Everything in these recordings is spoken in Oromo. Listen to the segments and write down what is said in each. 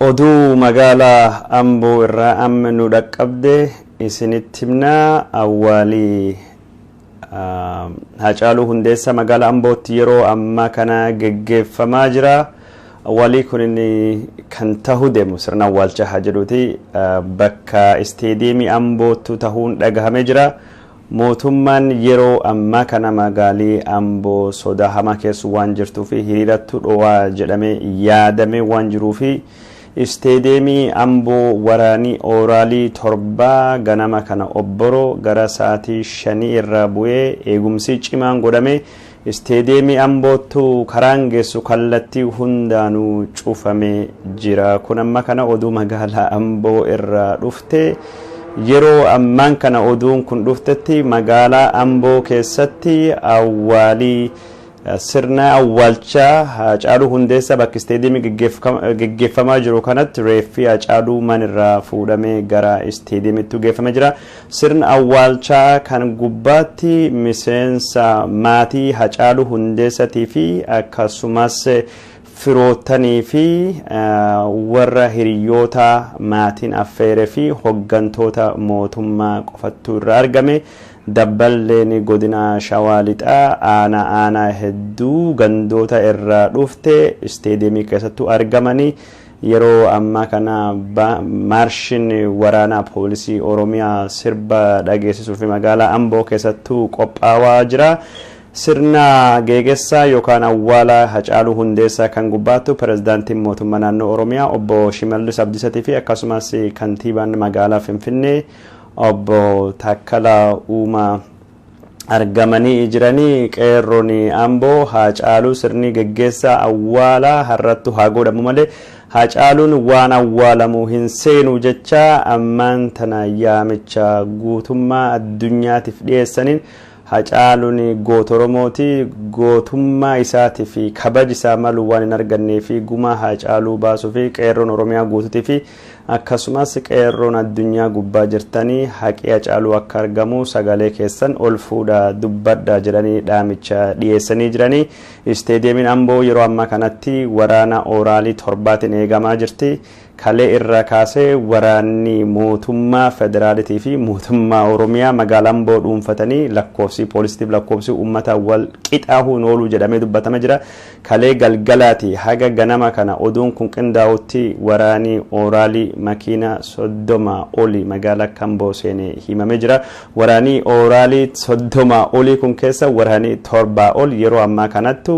Oduu magaalaa Amboo irraa amma nu dhaqqabde isinitti himnaa. Awwaalii Haacaaluu Hundeessaa magaalaa Ambootti yeroo ammaa kana geggeeffamaa jira. Awwaalii kun inni kan tahu deemu sirna awwaalchaa haa jedhuuti bakka isteediyeemii Amboottu tahuun dhagahamee jira. Mootummaan yeroo ammaa kana magaalii Amboo sodaa hamaa keessa waan jirtuu fi hiriirattu dhowaa jedhamee yaadamee waan jiruu fi isteediyeemii Amboo waraanii ooraalii 7 ganama kana obboroo gara sa'aatii 5 irraa bu'ee eegumsi cimaan godhame isteediyeemii Amboottu karaan geessu kallattii hundaanuu cufamee jira. Kun amma kana oduu magaalaa Amboo irraa dhufte. Yeroo ammaan kana oduun kun dhuftetti magaalaa Amboo keessatti awwaalii sirna awwaalchaa Haacaaluu Hundeessaa bakka isteediyeemii geggeeffamaa jiru kanatti reeffi Haacaaluu manirraa fuudhamee gara isteediyeemiitti geeffamee jira. Sirna awwaalchaa kan gubbaatti miseensa maatii Haacaaluu Hundeessatii fi akkasumas firoottanii fi warra hiriyoota maatiin affeeree fi hoggantoota mootummaa qofattu irra argame. Dabballeen godina Shawaa Lixaa aanaa aanaa hedduu gandoota irraa dhufte isteediyeemii keessattuu argamanii. Yeroo ammaa kana maarshiin waraanaa poolisii Oromiyaa sirba dhageessisuu fi magaalaa Amboo keessattuu qophaawaa jira. Sirna geegessaa yookaan awwaala Hacaaluu Hundeessaa kan gubbaattu pirezidaantiin mootummaa naannoo Oromiyaa obbo Shimallis Abdiisatii fi akkasumas kantiibaan magaalaa Finfinnee obbo Taakkalaa Uumaa argamanii jiranii. Qeerroon Amboo Haacaaluu sirni geggeessaa awwaalaa har'attu haa godhamu malee Haacaaluun waan awwaalamu hin seenu jecha ammaan tana yaamicha guutummaa addunyaatiif dhiyeessaniin, Hacaaluun goota Oromooti, gootummaa isaatii fi kabaji isaa malu waan hin argannee fi gumaa Haacaaluu baasuu fi qeerroon Oromiyaa guutuutii fi akkasumas qeerroon addunyaa gubbaa jirtanii haqi Hacaaluu akka argamu sagalee keessan ol fuudhaa dubbadhaa jedhanii dhaamicha dhiyeessanii jiranii. Isteediyeemiin Amboo yeroo ammaa kanatti waraana ooraalii 7tiin eegamaa jirti. Kalee irraa kaasee waraanni mootummaa federaalitii fi mootummaa Oromiyaa magaalaa Amboo dhuunfatanii lakkoofsi poolisiitiif lakkoofsi uummata wal qixaahuu hin oolu jedhamee dubbatama jira. Kalee galgalaati haga ganama kana oduun kun qindaa'utti waraanni ooraalii makiina 30 olii magaalaa Amboo seenee himamee jira. Waraanni ooraalii 30 olii kun keessa waraanni 7 ol yeroo ammaa kanattu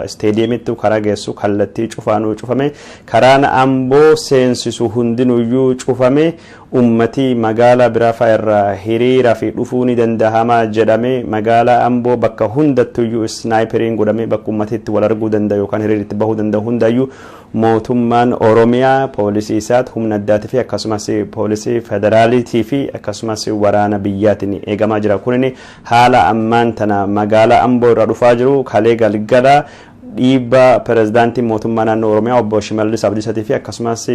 isteediyeemittu karaa geessu kallattii cufaanuu cufame, karaan Amboo seensisu hundinuyyuu cufame, ummati magaalaa biraa fa'a irraa hiriira fi dhufuu ni dandahama jedhame magaalaa Amboo bakka hundattuyyuu isnaayiperiin godhame bakka ummati itti wal arguu danda'u yookaan hiriira itti bahuu danda'u hundayyuu mootummaan Oromiyaa poolisii isaati humna addaatii fi akkasumas poolisii federaaliitii fi akkasumas waraana biyyaatiin eegamaa jira. Kunin haala ammaan tana magaalaa Amboo irraa dhufaa jiru. Kalee galgala dhiibbaa pirezidaantiin mootummaa naannoo Oromiyaa obbo Shimallis Abdiisatii fi akkasumas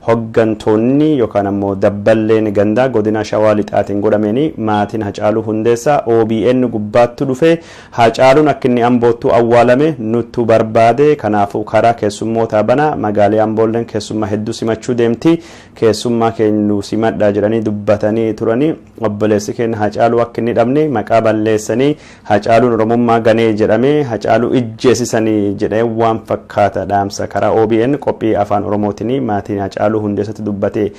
hoggantoonni yookaan ammoo dabballeen gandaa godina Shawaa Lixaatiin godhameeni maatiin Hacaaluu Hundeessaa OBN gubbaattu dhufe Hacaaluun akka inni Amboottu awwaalame nuttu barbaade, kanaafuu karaa keessummootaa bana, magaalii Amboolleen keessummaa hedduu simachuu deemti, keessummaa keenya nu simadhaa jedhanii dubbatanii turanii. Obboleessi keenya Hacaaluu akka inni dhabne maqaa balleessanii Hacaaluun Oromummaa ganee jedhamee Hacaaluu ijjeesisanii jedhee waan fakkaata dhaamsa karaa OBN qophii afaan Oromootiin maatiin Hacaaluu Hundeessatti dubbate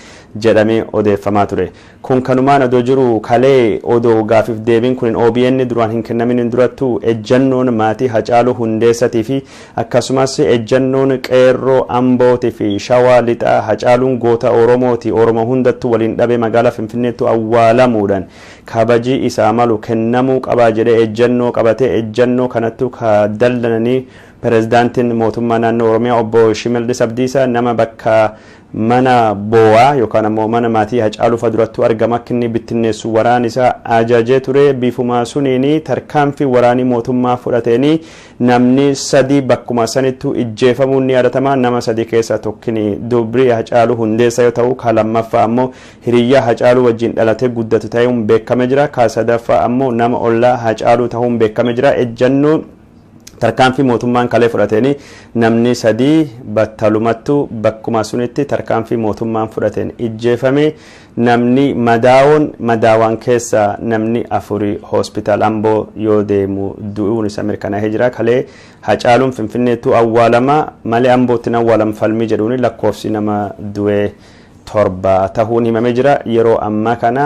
jedhamee odeeffamaa ture. Kun kanumaan odoo jiru kalee odoo gaafiif deebiin kun OBN duraan hin kennamin durattu ejjannoon maatii Hacaaluu Hundeessatii fi akkasumas ejjannoon qeerroo Ambootii fi Shawaa Lixaa Hacaaluun goota Oromooti, Oromoo hundattuu waliin dhabee magaalaa Finfinneettu awwaalamuudhaan kabajii isaa malu kennamuu qabaa jedhee ejjannoo qabatee, ejjannoo kanattu ka dallananii pirezidaantiin mootummaa naannoo Oromiyaa obbo Shimallis Abdiisaa nama bakka mana boo'aa yookaan ammoo mana maatii Hacaaluu fa durattuu argama akka inni bittinneessu waraan isaa ajajee ture. Bifuma suniin tarkaanfii waraanii mootummaa fudhateenii namni 3 bakkuma sanittuu ijjeefamuun ni yaadatama. Nama 3 keessaa tokkini dubrii Hacaaluu Hundeessaa yoo ta'u, ka lammaffaa ammoo hiriyyaa Hacaaluu wajjin dhalatee guddatu ta'uun beekamee jira. Ka sadaffaa ammoo nama ollaa Hacaaluu ta'uun beekamee jira. Ejjannoo Tarkaanfii mootummaan kalee fudhateen namni 3 battalumattu bakkuma sunitti tarkaanfii mootummaan fudhateen ijjeefame. Namni madaawoon madaawaan keessa namni 4 hospitaal Amboo yoo deemu du'uun isa mirkanaa'ee jira. Kalee Hacaaluun Finfinneettu awwaalama malee Ambootti awwaalam falmii jedhuun lakkoofsi nama du'ee 7 tahuun himamee jira. Yeroo ammaa kana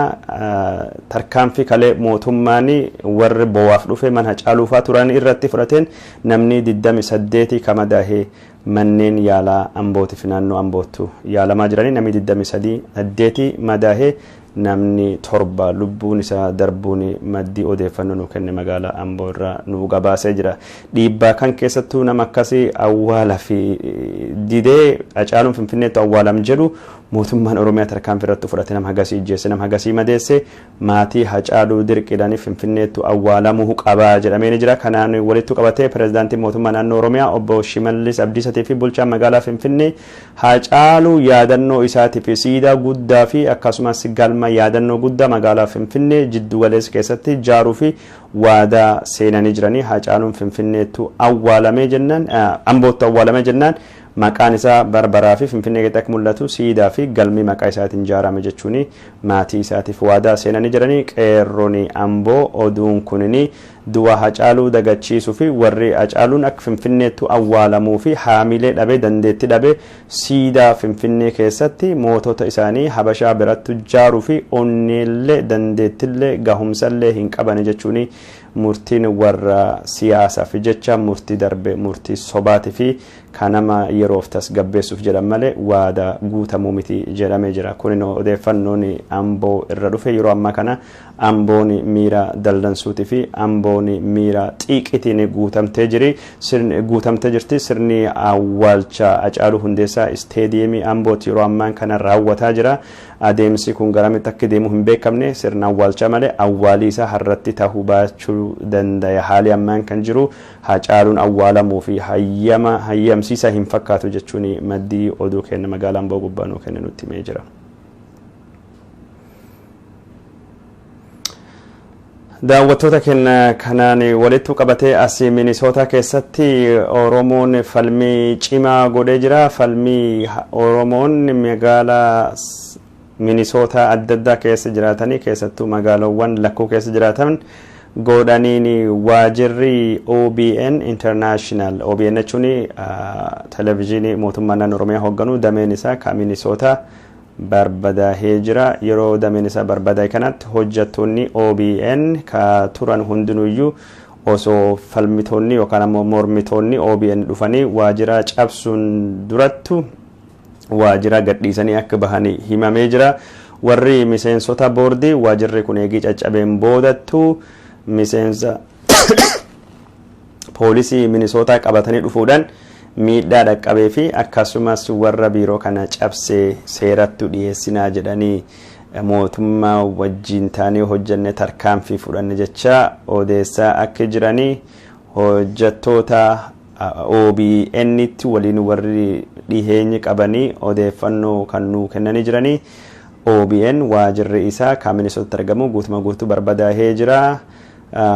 tarkaanfii kalee mootummaan warri boo'aaf dhufe mana Hacaaluufaa turan irratti fudhateen namni 28 ka madaahee manneen yaalaa Ambootiif naannoo Amboottu yaalamaa jiranii, namni 28 madaahee, namni 7 lubbuun isaa darbuun maddii odeeffannoo nu kenne magaalaa Amboo irraa nu gabaasee jira. Dhiibbaa kan keessattuu nama akkasii awwaala fi didee Hacaaluun Finfinneetti awwaalam jedhu mootummaan Oromiyaa tarkaanfii irratti fudhate, nama hagasii ijjeesse, nama hagasii madeesse, maatii Hacaaluu dirqiidhaan Finfinneetti awwaalamuu qabaa jedhamee ni jira. Kanaan walitti qabatee pirezidaantiin mootummaa naannoo Oromiyaa obbo Shimallis Abdiisatii fi bulchaan magaalaa Finfinnee Hacaaluu yaadannoo isaatii fi siidaa guddaa fi akkasumas galma yaadannoo guddaa magaalaa Finfinnee jiddu galeessa keessatti ijaaruu fi waadaa seenanii jiranii. Hacaaluun Finfinneettu awwaalamee jennaan, Ambootti awwaalamee jennaan, maqaan isaa barbaraa fi Finfinnee keessatti akka mul'atu siidaa fi galmi maqaa isaatiin ijaarame jechuun maatii isaatiif waadaa seenanii jiranii. Qeerroon Amboo oduun kunini du'a Hacaaluu dagachiisuu fi warri Hacaaluun akka Finfinneettu awwaalamuu fi haamilee dhabee dandeetti dhabee siidaa Finfinnee keessatti mootota isaanii Habashaa biratti ijaaruu fi onneellee dandeettillee gahumsallee hin qabane jechuun murtiin warra siyaasaaf jecha murtii darbe murtii sobaatii fi kanama yeroof tasgabbeessuuf jedhan malee waadaa guutamuu miti jedhamee jira. Kunin odeeffannoon Amboo irra dhufe. Yeroo ammaa kana Amboon miira dallansuutii fi Amboon miira xiiqitiin guutamtee jiri. Guutamtee jirti. Sirni awwaalcha Hacaaluu Hundeessaa isteediyeemii Ambooti yeroo ammaa kana raawwataa jira. Adeemsi kun garamitti akka deemu hin beekamne, sirna awwaalchaa malee awwaalii isaa har'atti tahuu baachuu danda'a. Haali ammaan kan jiru Hacaaluun awwaalamuu fi hayyama hayyamsiisaa hin fakkaatu jechuun maddii oduu kenna magaalaa Amboo gubbaa nuu kenne nutti himee jira. Daawwattoota keenya, kanaan walitti qabatee asii Minisootaa keessatti Oromoon falmii cimaa godhee jira. Falmii Oromoon magaalaa Minisootaa adda addaa keessa jiraatanii, keessattuu magaalawwan lakkuu keessa jiraatan godhaniin, waajirri OBN International, OBN jechuun televezyiinii mootummaa naannoo Oromiyaa hoogganu, dameen isaa ka Minisootaa barbadaahee jira. Yeroo dameen isaa barbadaa'e kanatti hojjettoonni OBN ka turan hundinuyyuu osoo falmitoonni yookaan ammoo mormitoonni OBN dhufanii waajjira cabsuun durattu waajjira gadhiisanii akka bahanii himamee jira. Warri miseensota boordii waajjirri kun eegii caccabeen boodattu miseensa poolisii Minisootaa qabatanii dhufuudhaan miidhaa dhaqqabee fi akkasumas warra biiroo kana cabsee seerattu dhiyeessinaa jedhanii mootummaa wajjin taanee hojjenne tarkaanfii fudhanne jecha odeessaa akka jiranii hojjettoota OBN tti waliin warri dhiheenyi qabanii odeeffannoo kan nuu kennanii jiranii. OBN waajirri isaa kan Minisootaatti argamu guutuma guutuu barbadaahee jira.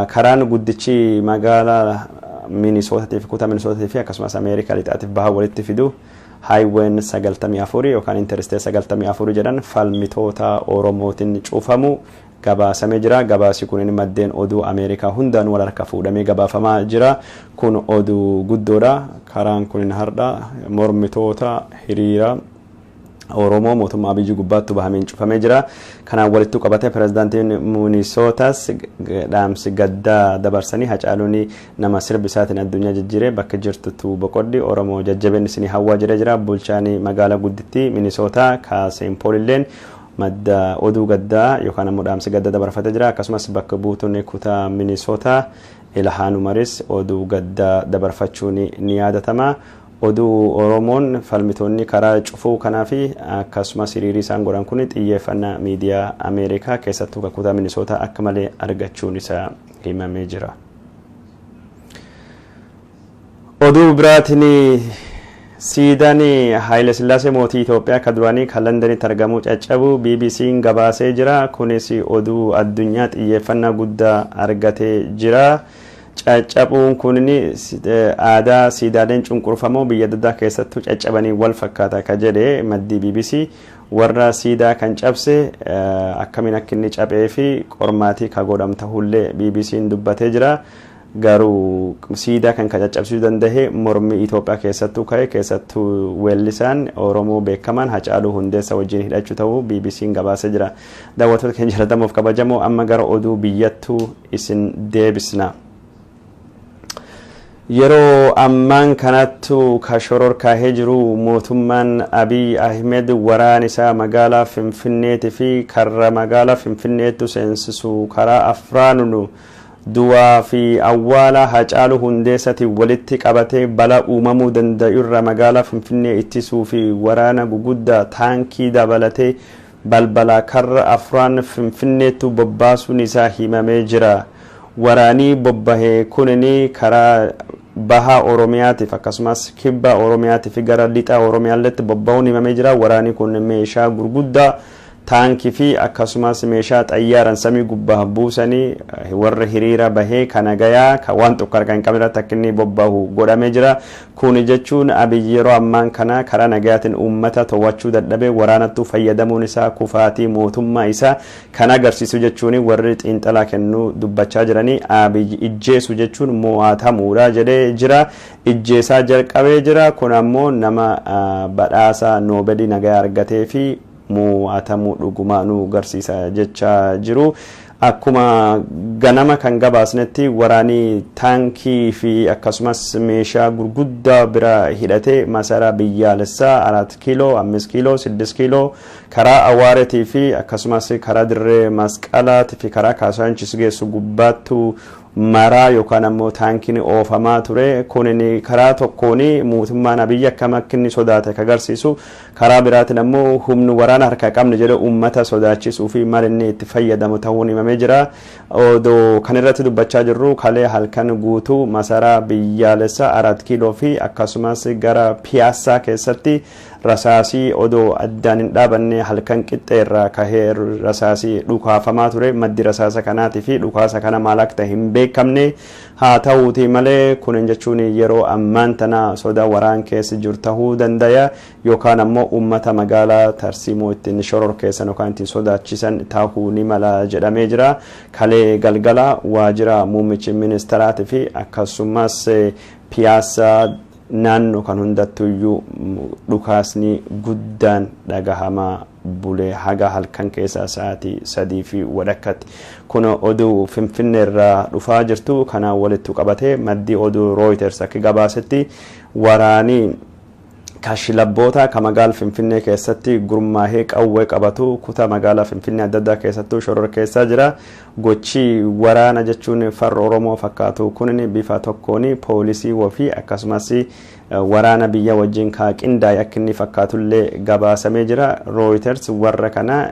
Karaan guddichi magaalaa Minisootatii fi kutaa Minisootatii fi akkasumas Ameerikaa lixaatiif baha walitti fidu, highwayn 94 yookaan Interstate 94 jedhan, falmitoota Oromootiin cufamu gabaasamee jira. Gabaasi kun maddeen oduu Ameerikaa hundaan wal harka fuudhamee gabaafamaa jira. Kun oduu guddoodha. Karaan kun har'a mormitoota hiriira Oromoo mootummaa Abiyyi gubbaatti bahameen cufamee jira. Kanaan walitti qabatee pirezidaantiin Minisootaas dhaamsi gaddaa dabarsanii, Hacaaluun nama sirbi isaatiin addunyaa jijjiiree, bakka jirtutu boqoddi, Oromoo jajjabeen isinii hawwaa jedhee jira. Bulchaan magaalaa guddittii Minisootaa ka Saint Paul illeen madda oduu gaddaa yookaan ammoo dhaamsi gaddaa dabarfatee jira. Akkasumas bakka buutuun kutaa Minisootaa Ilhaan Umaris oduu gaddaa dabarfachuun ni yaadatama. Oduu Oromoon falmitoonni karaa cufuu kanaa fi akkasumas hiriirri isaan godhan kun xiyyeeffannaa miidiyaa Ameerikaa, keessattuu kutaa Minisootaa akka malee argachuun isaa himamee jira. Oduu biraatiin siidaan Haayile Sillaasee mootii Itoophiyaa akka duraanii kan Londanitti argamu caccabu BBC'n gabaasee jira. Kunis oduu addunyaa xiyyeeffannaa guddaa argatee jira. Caccabuun kun aadaa siidaaleen cunqurfamoo biyya adda addaa keessattuu caccabanii wal fakkaata ka jedhe maddii BBC. Warra siidaa kan cabse akkamiin akka inni caphee fi qormaatii ka godhamu ta'ullee BBC'n dubbatee jira. Garuu siidaa kan caccabsiisuu danda'e mormii Itoophiyaa keessattuu ka'e, keessattuu weellisaan Oromoo beekamaan Hacaaluu Hundeessaa wajjin hidhachuu ta'uu BBC'n gabaasee jira. Daawwattoota keenya jaallatamuuf kabajamoo, amma gara oduu biyyattuu isin deebisna. Yeroo ammaan kanattu ka shororkaahee jiru mootummaan Abiy Ahmed waraan isaa magaalaa Finfinneetii fi karra magaalaa Finfinneettu seensisu karaa afraanunu du'aa fi awwaala Hacaaluu Hundeessaatiin walitti qabatee balaa uumamuu danda'u irra magaalaa Finfinnee ittisuu fi waraana guguddaa taankii dabalatee balbala karra afraan Finfinneettu bobbaasuun isaa himamee jira. Waraanii bobbahee kunini karaa baha Oromiyaatiif akkasumas kibba Oromiyaatiif gara lixa Oromiyaalletti bobba'uun himamee jira. Waraanni kun meeshaa gurguddaa taankii fi akkasumas meeshaa xayyaaran samii gubbaa buusanii warra hiriira bahee kana gayaa kan waan tokko harka hin qabne irratti akka inni bobbahu godhamee jira. Kun jechuun Abiyyi yeroo ammaan kana karaa nagayaatiin uummata to'achuu dadhabee waraanattuu fayyadamuun isaa kufaatii mootummaa isaa kan agarsiisu jechuun warri xiinxalaa kennuu dubbachaa jiranii. Abiyyi ijjeesu jechuun mo'atamuudha jedhee jira. Ijjeesaa jalqabee jira. Kun ammoo nama badhaasa Noobelii nagayaa argatee fi mo'atamuu dhugumaa nu agarsiisa jechaa jiru. Akkuma ganama kan gabaasnetti waraanii taankii fi akkasumas meeshaa gurguddaa bira hidhatee masaraa biyyaalessaa 4 kiiloo, 5 kiiloo, 6 kiiloo, karaa Awaaretii fi akkasumas karaa dirree Masqalaatii fi karaa Kaasaanchis geessu gubbaattu maraa yookaan ammoo taankiin oofamaa ture. Kunin karaa tokkoon mootummaan Abiyyi akkam akka inni sodaate kan agarsiisu, karaa biraatiin ammoo humni waraana harkaa qabne jedhe uummata sodaachisuu fi maal inni itti fayyadamu ta'uun himamee jira. Odoo kan irratti dubbachaa jirru kalee halkan guutuu masaraa biyyaalessaa 4 kiiloo fi akkasumas gara Piyaassaa keessatti rasaasii odoo addaan hin dhaabanne halkan qixxeerraa kahee rasaasii dhukaafamaa ture. Maddi rasaasa kanaatii fi dhukaasa kana maal akka ta'e hin beekamne. Haa ta'uutii malee kunin jechuun yeroo ammaan tana sodaa waraan keessa jiru ta'uu danda'a yookaan ammoo uummata magaalaa tarsiimoo ittiin shororkeessan yookaan ittiin sodaachisan ta'uu ni mala jedhamee jira. Kalee galgala waajjira muummichi ministeeraatii fi akkasumas Piyaassaa naannoo kan hundattuyyuu dhukaasni guddaan dhagahamaa bulee haga halkan keessaa sa'aatii 3:30tti. Kun oduu Finfinneerraa dhufaa jirtu kanaan walitti qabatee maddii oduu Reuters akka gabaasetti waraanii kashilabboota ka magaala Finfinnee keessatti gurmaahee qawwee qabatu kutaa magaalaa Finfinnee adda addaa keessattuu shoror keessaa jira. Gochi waraana jechuun farra Oromoo fakkaatu kun bifa tokkoon poolisii fi akkasumas waraana biyya wajjin kaa qindaa'e akka inni fakkaatullee gabaasamee jira. Reuters warra kana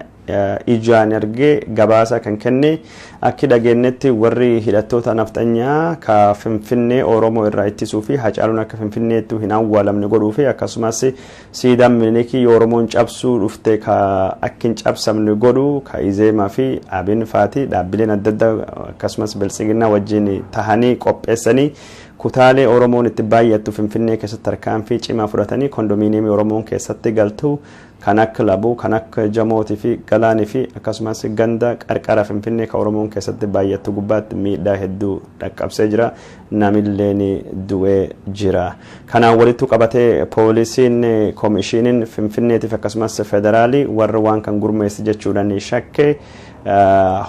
ijaan argee gabaasa kan kenne akki dhageenyetti warri hidhattoota nafxanyaa ka Finfinnee Oromoo irraa ittisuu fi Hacaaluun akka Finfinneettu hin awwaalamne godhuu fi akkasumas siidaan Minilikii Oromoon cabsuu dhufte ka akka hin cabsamne godhu ka Izeemaa fi Abin faati dhaabbileen adda addaa akkasumas Biltsiginnaa wajjin tahanii qopheessanii kutaalee Oromoon itti baay'attu Finfinnee keessatti tarkaanfii cimaa fudhatanii kondominiyeemii Oromoon keessatti galtu kan akka Labuu, kan akka Jamootii fi Galaanii fi akkasumas ganda qarqara Finfinnee kan Oromoon keessatti baay'attu gubbaatti miidhaa hedduu dhaqqabsee jira. Namilleen du'ee jira. Kanaan walitti qabatee poolisiin koomishiniin Finfinneetiif akkasumas federaalii warra waan kan gurmeessi jechuudhaan shakke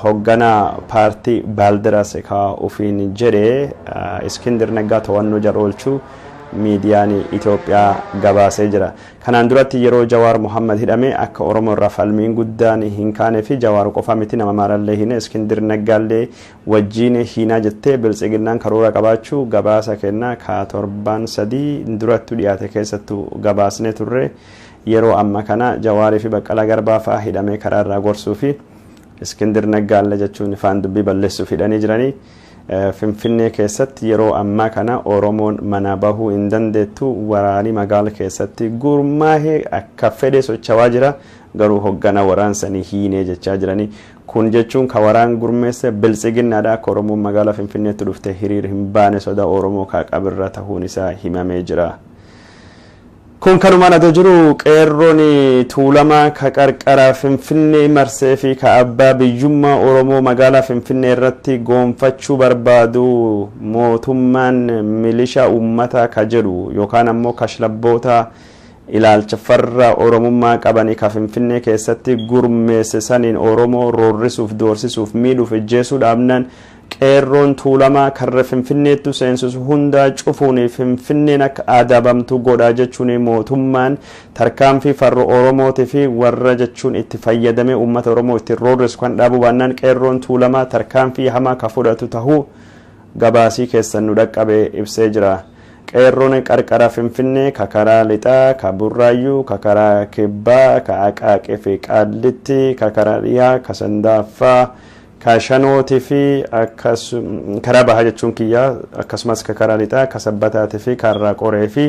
hoogganaa paartii Baaldiraas ka ofiin jedhee Iskindir Naggaa to'annoo jala oolchuu miidiyaan Itoophiyaa gabaasee jira. Kanaan duratti yeroo Jawaar Muhammad hidhame akka Oromoo irraa falmiin guddaan hin kaane fi Jawaar qofa miti nama maarallee hin Iskindir Naggaallee wajjin hiinaa jettee Biltsiginnaan karoora qabaachuu gabaasa kennaa ka torbaan 3 duratti dhiyaate keessattuu gabaasnee turre. Yeroo amma kana Jawaarii fi Baqqalaa Garbaa fa'aa hidhamee karaa irraa gorsuu fi Iskindir Naggaallee jechuun ifaan dubbii balleessuuf hidhanii jiranii. Finfinnee keessatti yeroo ammaa kana Oromoon mana bahuu hin dandeettu. Waraanii magaala keessatti gurmaahee akka fedhe socho'aa jira, garuu hoggana waraansanii hiinee jechaa jiranii. Kun jechuun ka waraan gurmeesse biltsiginnaadha. Akka Oromoon magaalaa Finfinneetti dhufte hiriir hin baane soda Oromoo kaa qabirra ta'uun isaa himamee jira. Kun kanumaan adoo jiru, qeerroon Tuulamaa ka qarqara Finfinnee marsee fi ka abbaa biyyummaa Oromoo magaalaa Finfinnee irratti goonfachuu barbaadu, mootummaan milishaa uummataa ka jedhu yookaan ammoo kashlabboota ilaalcha farra Oromummaa qabanii ka Finfinnee keessatti gurmeesse saniin Oromoo roorrisuuf, doorsisuuf, miidhuuf, ijjeesuu dhaabnaan, qeerroon Tuulamaa karra Finfinneettu seensisu hundaa cufuun Finfinneen akka adabamtu godhaa jechuun, mootummaan tarkaanfii farra Oromootii fi warra jechuun itti fayyadamee uummata Oromoo ittiin roorrisu kan dhaabuu baannaan, qeerroon Tuulamaa tarkaanfii hamaa ka fudhatu tahuu gabaasii keessan nu dhaqqabe ibsee jira. Qeerroon qarqara Finfinnee ka karaa lixaa, ka Burraayyuu, ka karaa kibbaa, ka Aqaaqee fi Qaallitti, ka karaa dhiyaa, ka Sandaaffaa, ka Shanootii fi karaa bahaa jechuun kiyyaa, akkasumas ka karaa lixaa ka Sabbataatii fi Karraa Qoree fi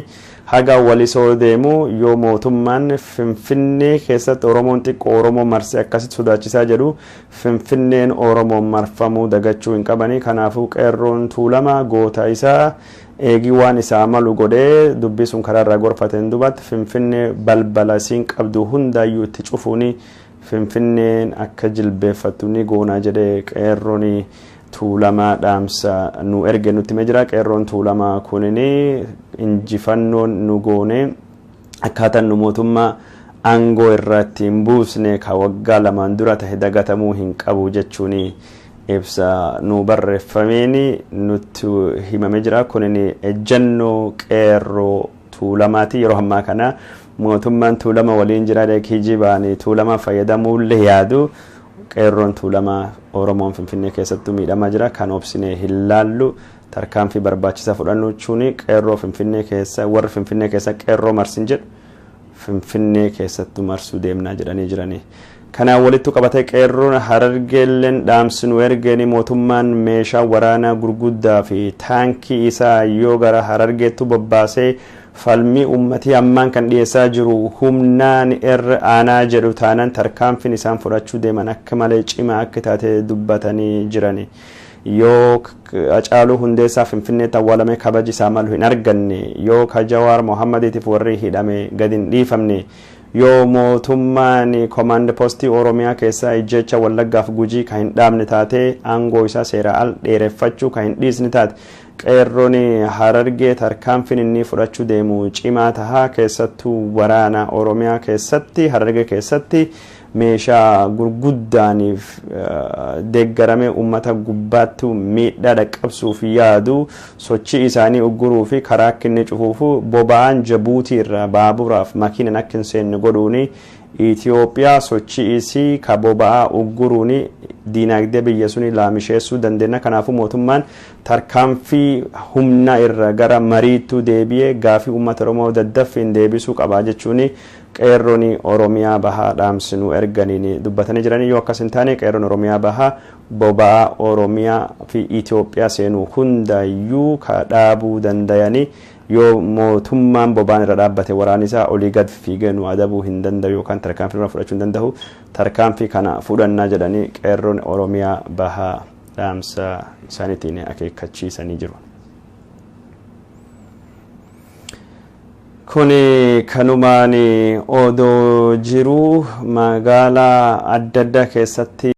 haga Walisoo deemu, yoo mootummaan Finfinnee keessatti Oromoon xiqqoo Oromoo marsee akkasitti sodaachisaa jedhu, Finfinneen Oromoon marfamuu dagachuu hin qabanii. Kanaafuu qeerroon Tuulamaa goota isaa eegii waan isaa malu godhee dubbii sun karaa irraa gorfateen dubatti, Finfinnee balbala isiin qabdu hundaayyuu itti cufuuni Finfinneen akka jilbeeffattu ni goonaa jedhee qeerroon Tuulamaa dhaamsa nu erge nutti himee jira. Qeerroon Tuulamaa kunini injifannoon nu goone, akkaataan nu mootummaa aangoo irratti hin buusne ka waggaa 2n dura tahe dagatamuu hin qabu jechuun ibsa nu barreeffameen nutti himamee jira. Kunin ejjennoo qeerroo Tuulamaati. Yeroo ammaa kana mootummaan Tuulama waliin jira kijibaan Tuulama fayyadamuullee yaadu, qeerroon Tuulamaa Oromoon Finfinnee keessattuu miidhamaa jira, kan obsine hin laallu, tarkaanfii barbaachisaa fudhannu jechuun, qeerroo Finfinnee keessa, warri Finfinnee keessa qeerroo marsin jedhu, Finfinnee keessattuu marsuu deemnaa jedhanii jiranii. Kanaan walitti qabatee qeerroon Harargeelleen dhaamsinu ergeeni, mootummaan meeshaa waraanaa gurguddaa fi taankii isaa yoo gara Harargeettu bobbaasee falmii uummatii ammaan kan dhiyeessaa jiru humnaan irra aanaa jedhu taanaan, tarkaanfiin isaan fudhachuu deeman akka malee cimaa akka taate dubbatanii jirani. Yoo Hacaaluu Hundeessaa Finfinneetti awwaalamee kabaji isaa malu hin arganne, yoo ka Jawaar Mohammadiitiif warri hidhame gadi hin dhiifamne, yoo mootummaan komaand postii Oromiyaa keessaa ijjeecha Wallaggaaf Gujii ka hin dhaabne taate, aangoo isaa seera al dheereffachuu ka hin dhiisne taate, qeerroon Harargee tarkaanfiin inni fudhachuu deemu cimaa tahaa. Keessattuu waraana Oromiyaa keessatti, Harargee keessatti meeshaa gurguddaaniif deeggaramee uummata gubbaatti miidhaa dhaqqabsuuf yaadu sochii isaanii ugguruu fi karaa akka inni cufuufu, boba'aan Jabuutii irraa baaburaaf makiinan akka hin seenne godhuuni, Itoophiyaa sochii isii ka boba'aa ugguruun diinagdee biyya suni laamisheessuu dandeenya. Kanaafuu mootummaan tarkaanfii humna irra gara mariittuu deebi'ee gaafii uummata Oromoo daddaffiin deebisuu qabaa jechuun qeerroon Oromiyaa bahaa dhaamsinuu erganiin dubbatanii jiranii. Yoo akkas hin taane, qeerroon Oromiyaa bahaa boba'aa Oromiyaa fi Itoophiyaa seenuu hundayyuu ka dhaabuu dandayanii, yoo mootummaan boba'aan irra dhaabbate waraanni isaa olii gad fiigee nu adabuu hin danda'u yookaan tarkaanfii irra fudhachuu hin danda'u, tarkaanfii kana fudhannaa jedhanii qeerroon Oromiyaa bahaa dhaamsa isaaniitiin akeekkachiisanii jiru. Kuni kanumaan odoo jiru magaalaa adda addaa keessatti